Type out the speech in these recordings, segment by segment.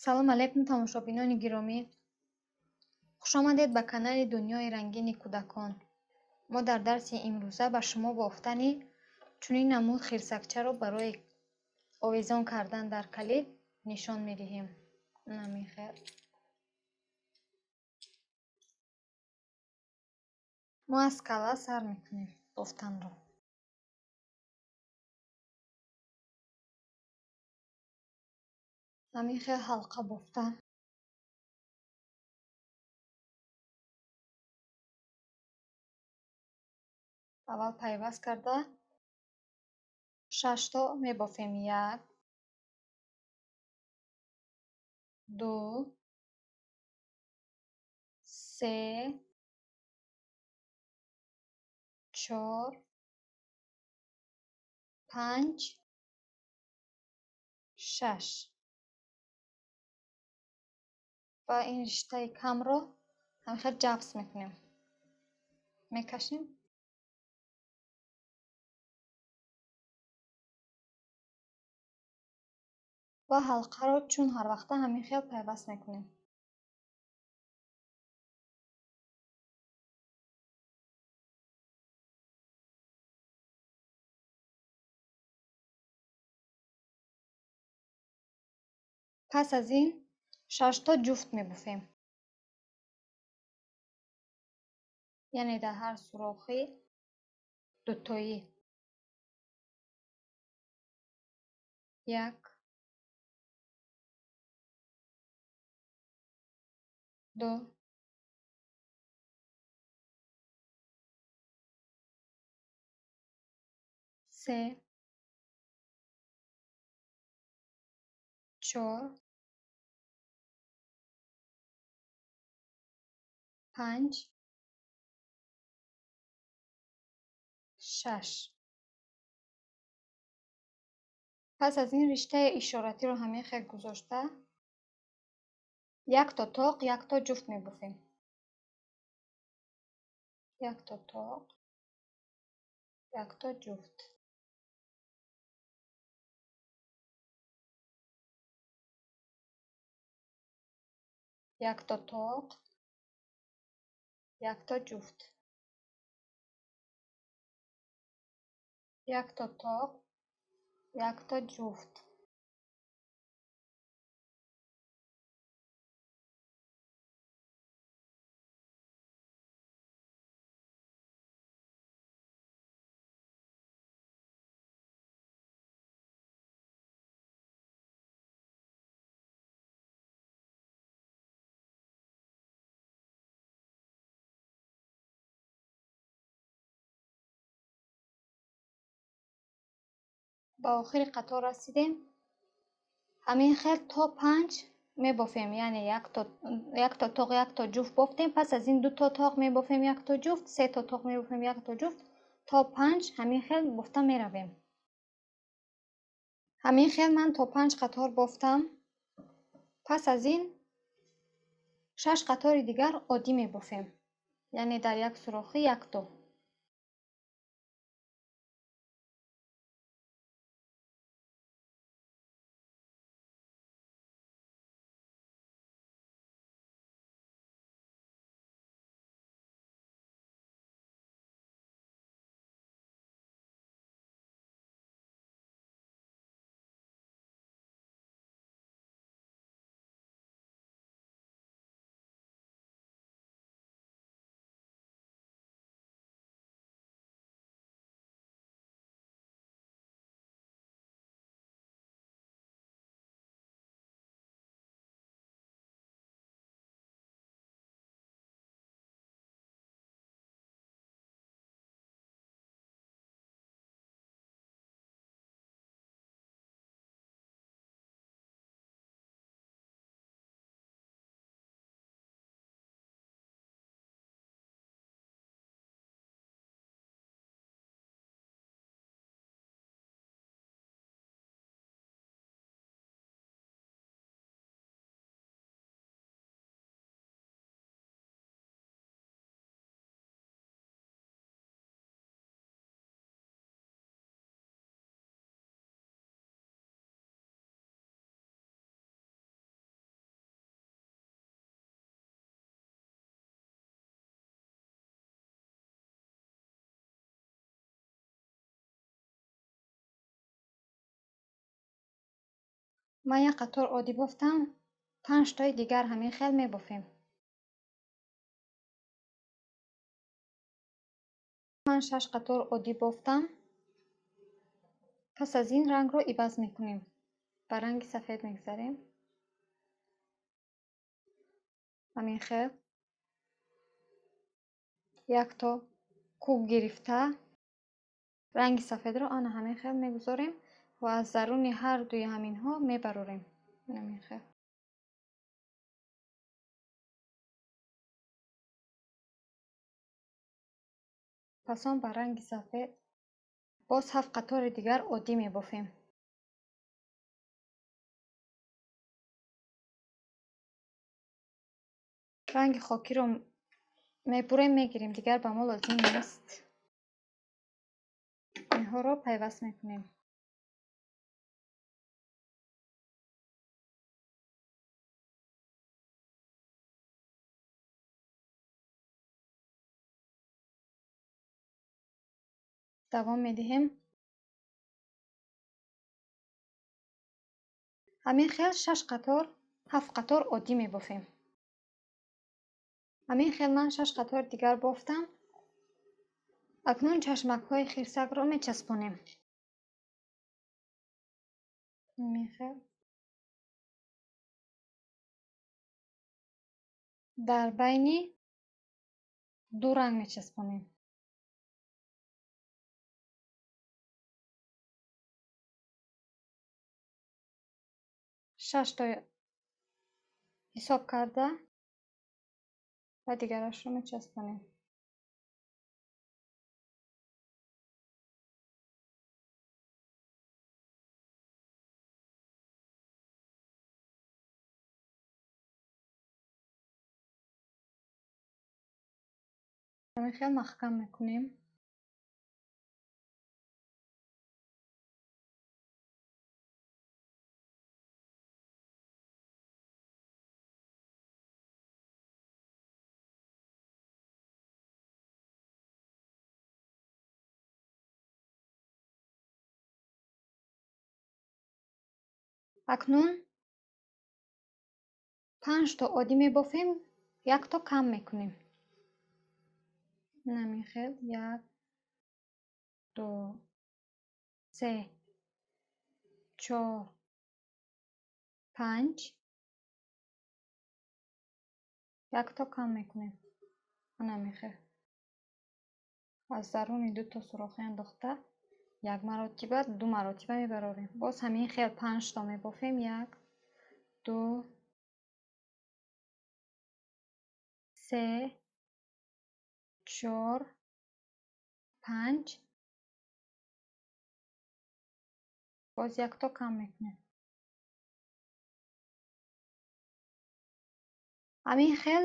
Салом алейкум, тамошобинони гиромӣ. Хушомадед ба канали Дунёи рангини кӯдакон. Мо дар дарси имрӯза ба шумо бофтани чунин намуд хирсакчаро барои овезон кардан дар калид нишон медиҳем. Намехер. Мо аз кала сар мекунем бофтанро. Ҳамин хел ҳалқа бофта. Аввал пайваст карда 6 то мебофем. 1, 2, 3, 4, 5, 6. Ва ин риштаи камро ҳамин хел ҷафс мекунем. Мекашем. Ва ҳалқаро чун ҳар вақта ҳамин хел пайваст мекунем. Пас аз ин 6 то ҷуфт мебофем. Яъне дар ҳар сурохи дутоӣ. 1, 2, 3, 4, 5, 6. Пас аз ин риштаи ишоратиро ҳамин хел гузошта 1 то тоқ, 1 то ҷуфт мебофем. 1 то тоқ, 1 то ҷуфт. 1 то тоқ, 1 то ҷуфт. 1 то тоқ, 1 то ҷуфт. Ба охири қатор расидем. Ҳамин хел то 5 мебофем, яъне 1 то тоқ, 1 то ҷуфт бофтем. Пас аз ин 2 то тоқ мебофем, 1 то ҷуфт, 3 то тоқ мебофем, 1 то ҷуфт, то 5 ҳамин хел бофта меравем. Ҳамин хел ман то 5 қатор бофтам. Пас аз ин 6 қатори дигар оддӣ мебофем, яъне дар як сурохӣ 1 то. Ман як қатор оддӣ бофтам, 5 тои дигар ҳамин хел мебофем. Ман 6 қатор оддӣ бофтам. Пас аз ин рангро иваз мекунем. Ба ранги сафед мегзарем. Ҳамин хел якто куб гирифта ранги сафедро ана ҳамин хел мегузорем ва аз даруни ҳар дуи ҳаминҳо мебарорем. Ҳамин хел. Пас он ба ранги сафед боз 7 қатори дигар оддӣ мебофем. Ранги хокиро мебурем, мегирем, дигар ба мо лозим нест. Инҳоро пайваст мекунем. Давом медиҳем. Ҳамин хел 6 қатор, 7 қатор оддӣ мебофем. Ҳамин хел ман 6 қатор дигар бофтам. Акнун чашмакҳои хирсакро мечаспонем. Ҳамин хел. Дар байни ду ранг мечаспонем. 6 то ҳисоб карда ва дигарашро мечаспонем. Ҳамин хел маҳкам мекунем. Акнун 5 то оддӣ мебофем, 1 то кам мекунем. Ҳамин хел 1, 2, 3, 4, 5, 1 то кам мекунем. Ҳамин хел. Аз даруни 2 то сурохи андохта 1 маротиба, 2 маротиба мебарорем. Боз ҳамин хел 5 то мебофем. 1, 2, 3, 4, 5. Боз 1 то кам мекунем. Ҳамин хел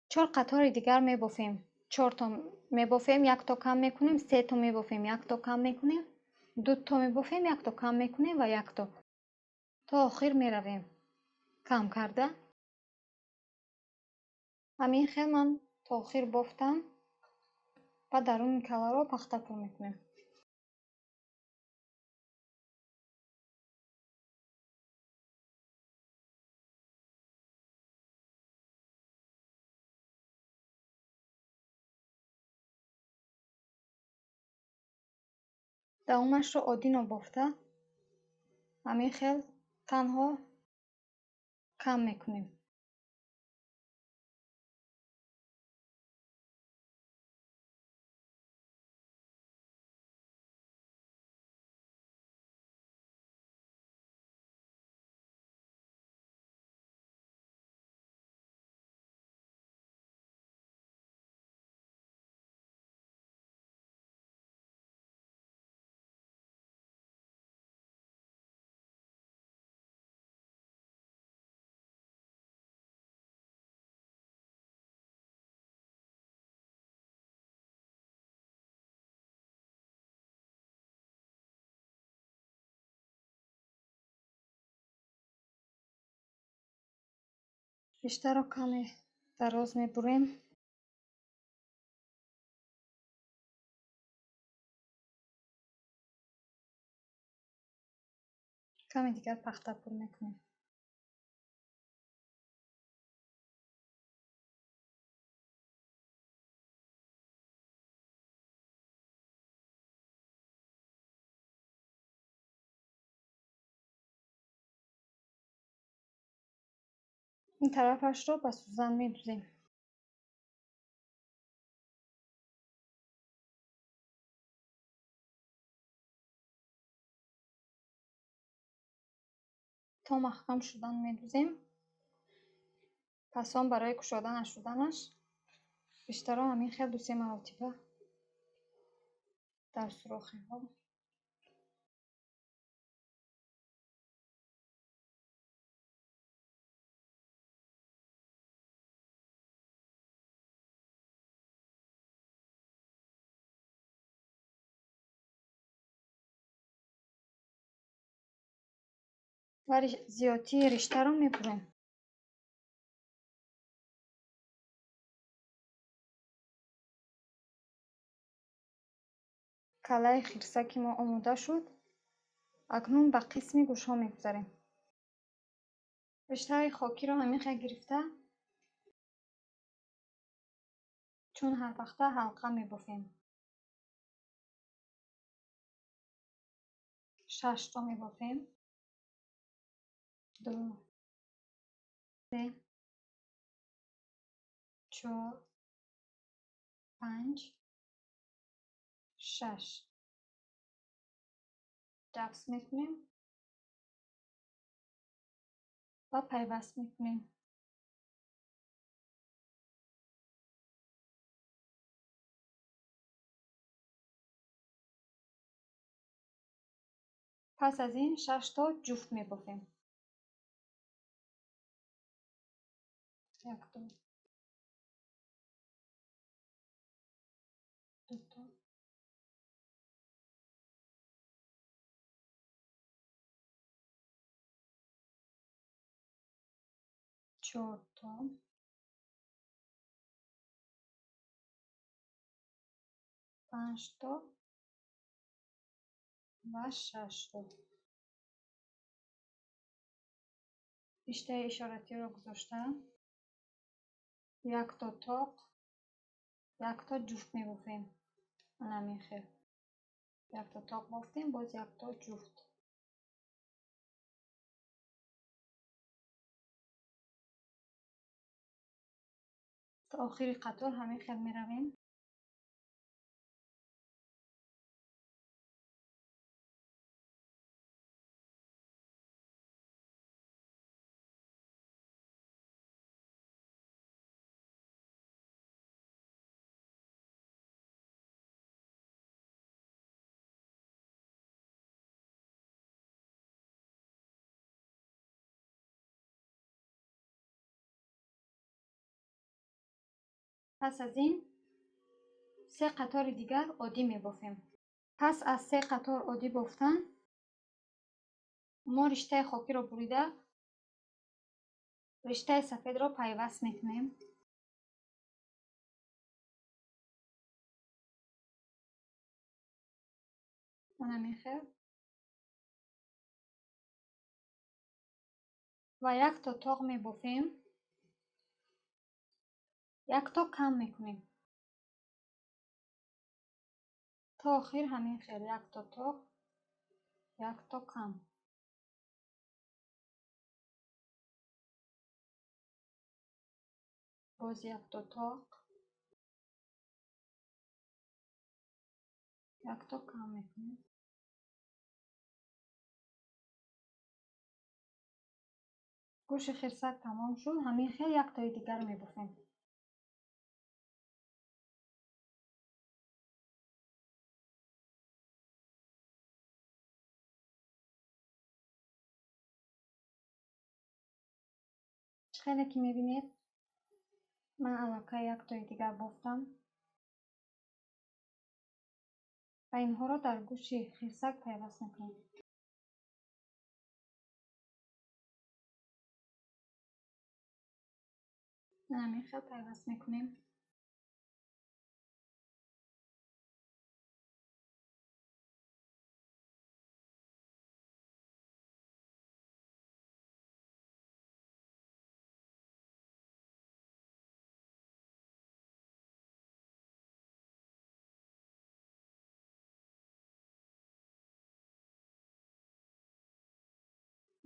4 қатори дигар мебофем. 4 то мебофем, 1 то кам мекунем, 3 то мебофем, 1 то кам мекунем, 2 то мебофем, 1 то кам мекунем ва 1 то. То охир меравем кам карда. Ҳамин хел ман то охир бофтам ва даруни каларо пахта пур мекунем. Давомашро оддӣ нобофта ҳамин хел танҳо кам мекунем. Риштаро каме дароз мебурем. Каме дигар пахта пур мекунем. Ин тарафашро ба сӯзан медузем. То маҳкам шудан медузем. Пас он барои кушода нашуданаш риштаро ҳамин хел ду-се маротиба дар сӯрохиҳо ва зиёдтии риштаро мебурем. Каллаи хирсаки мо омода шуд. Акнун ба қисми гӯшҳо мегузарем. Риштаи хокиро ҳамин хел гирифта, чун ҳарвақта ҳалқа мебофем. 6 то мебофем. 2, 3, 4, 5, 6. Ҷафс мекунем ва пайваст мекунем. Пас аз ин 6 то ҷуфт мебофем. 1, 2, 2, 4 то, 5 то ва 6 то. Риштаи ишоратиро гузошта, 1 то тоқ, 1 то ҷуфт мебофем. Ана ҳамин хел. 1 то тоқ бофтем, боз 1 то ҷуфт. То охири қатор ҳамин хел меравем. Пас аз ин 3 қатори дигар оддӣ мебофем. Пас аз 3 қатор оддӣ бофтан мо риштаи хокиро бурида риштаи сафедро пайваст мекунем. Мана мехел. Ва 1 то тоқ мебофем. 1 то кам мекунем. То охир ҳамин хел 1 то тоқ, 1 то кам. Боз 1 то тоқ, 1 то кам мекунем. Гӯши хирсак тамом шуд, ҳамин хел 1 тои дигар мебофем. Хеле ки мебинед, ман аллакай 1 тои дигар бофтам ва инҳоро дар гӯши хирсак пайваст мекунем. Ҳамин хел пайваст мекунем.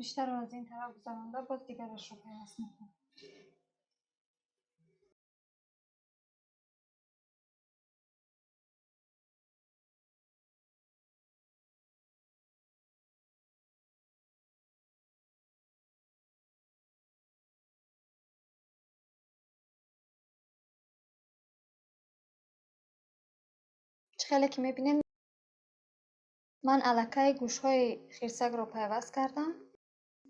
Риштаро аз ин тараф гузаронда, боз дигарашро пайваст мекунем. Чӣ хеле ки мебинед, ман аллакай гӯшҳои хирсакро пайваст кардам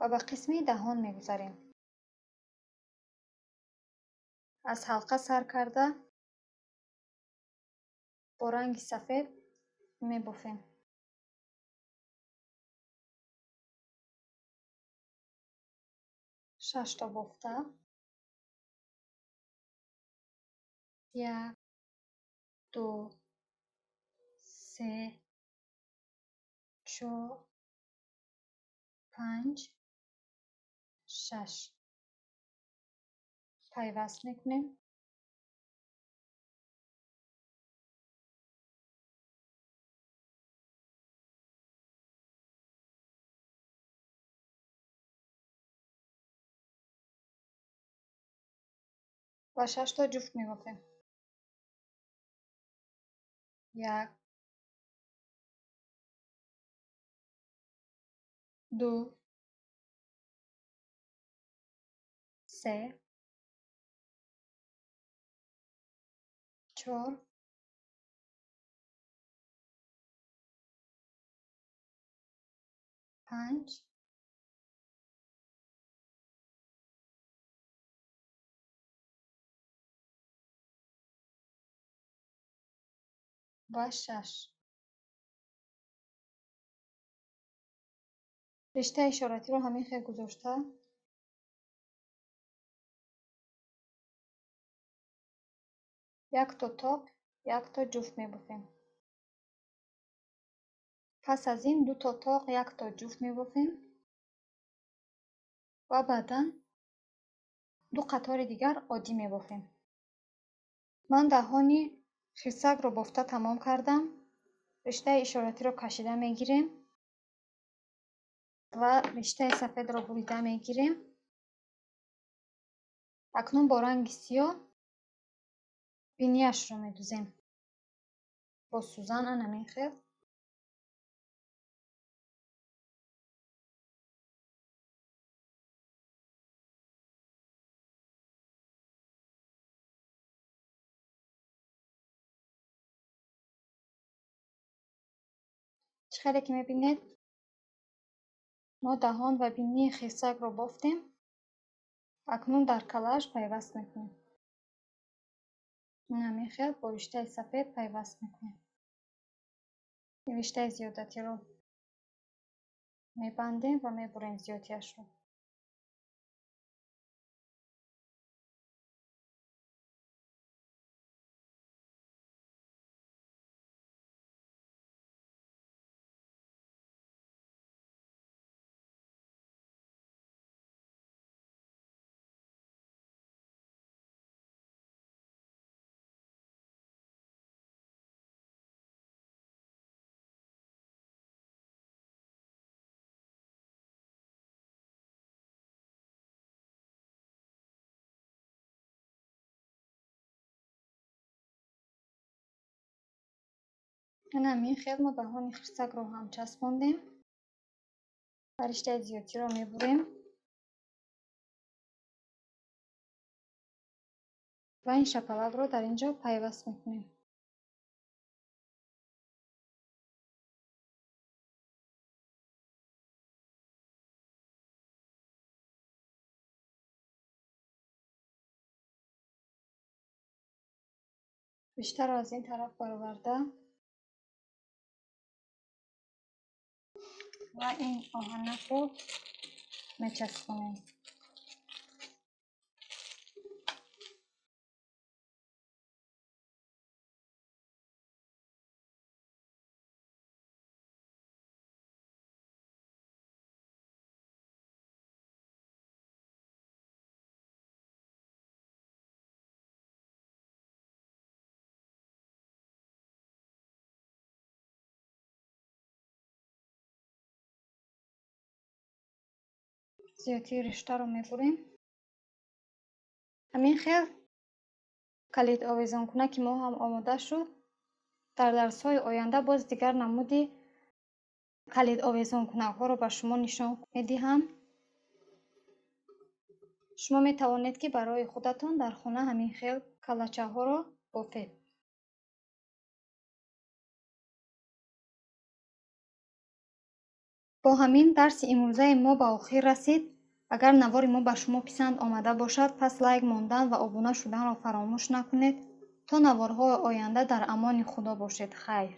ва ба қисми даҳон мегузарем. Аз ҳалқа сар карда бо ранги сафед мебофем. Шашто бофта. 1, 2, 3, 4, 5, 6. Пайваст мекунем. Ва 6 то ҷуфт мебофем. 1, 2, 3, 4, 5, ва 6. Риштаи ишоратиро ҳамин хел гузошта якто тоқ, якто ҷуфт мебофем. Пас аз ин дуто тоқ, якто ҷуфт мебофем ва баъдан ду қатори дигар оддӣ мебофем. Ман даҳони хирсакро бофта тамом кардам. Риштаи ишоратиро кашида мегирем ва риштаи сафедро бурида мегирем. Акнун бо ранги сиёҳ бинияшро медузем. Бо сӯзан ана хел. Чӣ хеле ки мебинед, мо даҳон ва бинии хирсакро бофтем. Акнун дар калааш пайваст мекунем. Ҳамин хел бо риштаи сафед пайваст мекунем. Риштаи зиёдатиро мебандем ва мебурем зиёдатиашро. Ҳамин хел мо даҳони хирсакро ҳам часпондем. Ва риштаи зиёдтиро мебурем ва ин шапалакро дар ин ҷо пайваст мекунем. Риштаро аз ин тараф бароварда ва ин оҳанакро мечаспонем. Зиёдтии риштаро мебурем. Ҳамин хел калид овезонкунаки мо ҳам омода шуд. Дар дарсҳои оянда боз дигар намуди калид овезонкунакҳоро ба шумо нишон медиҳам. Шумо метавонед, ки барои худатон дар хона ҳамин хел калачаҳоро бофед. Бо ҳамин дарси имрӯзаи мо ба охир расид. Агар навори мо ба шумо писанд омада бошад, пас лайк мондан ва обуна шуданро фаромӯш накунед. То наворҳои оянда дар амони Худо бошед. Хайр.